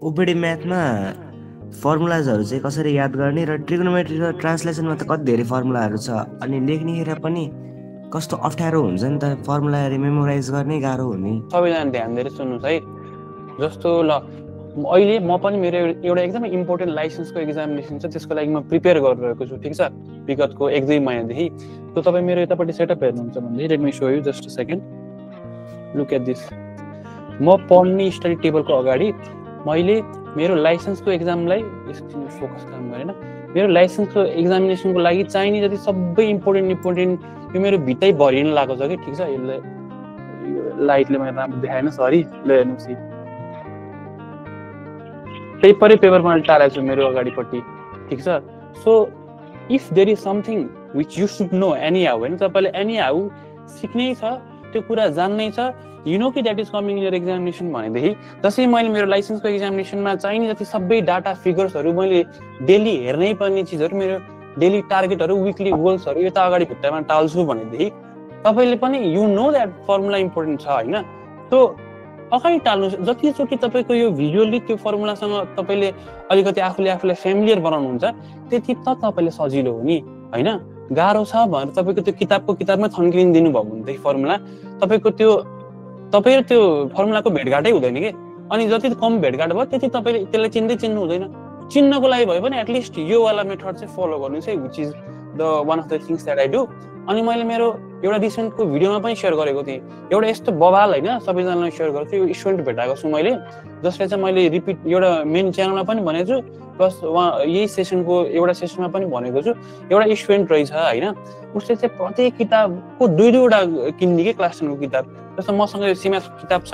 OPD म्याथमा फर्मुलाजहरू चाहिँ कसरी याद गर्ने र ट्रिग्नोमेट्री र ट्रान्सलेसनमा त कति धेरै फर्मुलाहरू छ अनि लेख्नेखेर पनि कस्तो अप्ठ्यारो हुन्छ नि त फर्मुलाहरू मेमोराइज गर्ने गाह्रो हुने। सबैजना ध्यान दिएर सुन्नुहोस् है। जस्तो ल अहिले म पनि मेरो एउटा एकदमै इम्पोर्टेन्ट लाइसेन्सको एक्जामिनेसन छ, त्यसको लागि म प्रिपेयर गरिरहेको छु, ठिक छ, विगतको 1-2 महिनादेखि। त तपाईँ मेरो यतापट्टि सेटअप हेर्नुहुन्छ भनेदेखि let me show you just a second. Look at this. म पढ्ने स्टडी टेबलको अगाडि मैले मेरो लाइसेन्सको एक्जामलाई एकछिन फोकस काम गरेन, मेरो लाइसेन्सको एक्जामिनेसनको लागि चाहिने जति सबै इम्पोर्टेन्ट यो मेरो भित्रै भरिन लागेको छ कि, ठिक छ। यसले लाइटले मैले राम्रो देखाएन, सरी। ल हेर्नुहोस्, पेपर मैले टालेको छु मेरो अगाडिपट्टि, ठिक छ। So if there is something which you should know anyhow, होइन, तपाईँले एनी हाउ सिक्नै छ, त्यो कुरा जान्नै छ, यु नो कि that is coming in your examination भनेदेखि, जसरी मैले मेरो लाइसेन्सको एक्जामिनेसनमा चाहिने जति सबै डाटा फिगर्सहरू मैले डेली हेर्नै पर्ने चिजहरू, मेरो डेली टार्गेटहरू, विकली गोल्सहरू यता अगाडि भित्तामा टाल्छु भनेदेखि तपाईँले पनि you know that formula important छ, होइन। सो अगाडि टाल्नुहोस्। जतिचोटि तपाईँको यो भिजुअली त्यो फर्मुलासँग तपाईँले अलिकति आफूलाई फ्यामिलियर बनाउनुहुन्छ, त्यति त तपाईँले सजिलो हो नि, होइन। गाह्रो छ भनेर तपाईँको त्यो किताबमै थन्किन दिनुभयो भनेदेखि फर्मुला, तपाईँको त्यो फर्मुलाको भेटघाटै हुँदैन कि। अनि जति कम भेटघाट भयो त्यति तपाईँले त्यसलाई चिन्नु हुँदैन। चिन्नको लागि भयो भने एटलिस्ट यो वाला मेथड चाहिँ फलो गर्नुहोस् है, which is the one of the things that I do. अनि मैले मेरो एउटा रिसेन्टको भिडियोमा पनि सेयर गरेको थिएँ, एउटा यस्तो बवाल, होइन, सबैजनालाई सेयर गर्छु। यो स्टुडेन्ट भेटाएको छु मैले, जसले चाहिँ मैले रिपिट एउटा मेन च्यानलमा पनि भनेको छु, प्लस उहाँ यही सेसनको एउटा सेसनमा पनि भनेको छु। एउटा स्टुडेन्ट रहेछ, होइन, उसले चाहिँ प्रत्येक किताबको 2-2वटा किन्ने कि क्लास 10को किताब। जस्तो मसँग यो सिम्याथको किताब छ,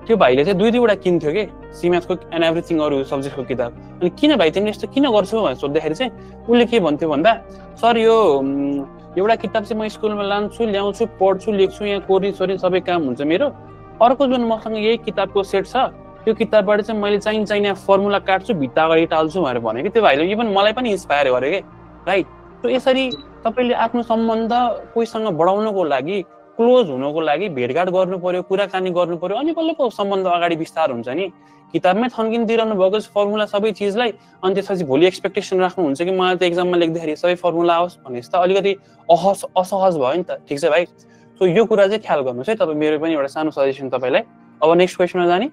त्यो भाइले चाहिँ 2-2वटा किन्थ्यो कि सिम्याथको एन्ड एभ्रिथिङ अरू सब्जेक्टको किताब। अनि किन भाइ तिमीले यस्तो किन गर्छौ भनेर सोद्धाखेरि चाहिँ उसले के भन्थ्यो भन्दा, सर यो एउटा किताब चाहिँ म स्कुलमा लान्छु, ल्याउँछु, पढ्छु, लेख्छु, यहाँ कोरिन सबै काम हुन्छ मेरो। अर्को जुन मसँग यही किताबको सेट छ, त्यो किताबबाट चाहिँ मैले चाहिने फर्मुला काट्छु, भित्ता अगाडि टाल्छु भनेर भने कि त्यो भाइले इभन मलाई पनि इन्सपायर गर्यो कि, राइट। सो यसरी तपाईँले आफ्नो सम्बन्ध कोहीसँग बढाउनको लागि, क्लोज हुनको लागि भेटघाट गर्नु पर्यो, कुराकानी गर्नु पर्यो, अनि बल्ल पो सम्बन्ध अगाडि विस्तार हुन्छ नि। किताबमै थन्किन दिइरहनु भएको फर्मुला सबै चिजलाई, अनि त्यसपछि भोलि एक्सपेक्टेसन राख्नुहुन्छ कि मलाई त एक्जाममा लेख्दाखेरि सबै फर्मुला आओस् भनेपछि त अलिकति असहज भयो नि त, ठिक छ भाइ। सो यो कुरा चाहिँ ख्याल गर्नुहोस् है तपाईँ। मेरो पनि एउटा सानो सजेसन तपाईँलाई। अब नेक्स्ट क्वेसनमा जाने।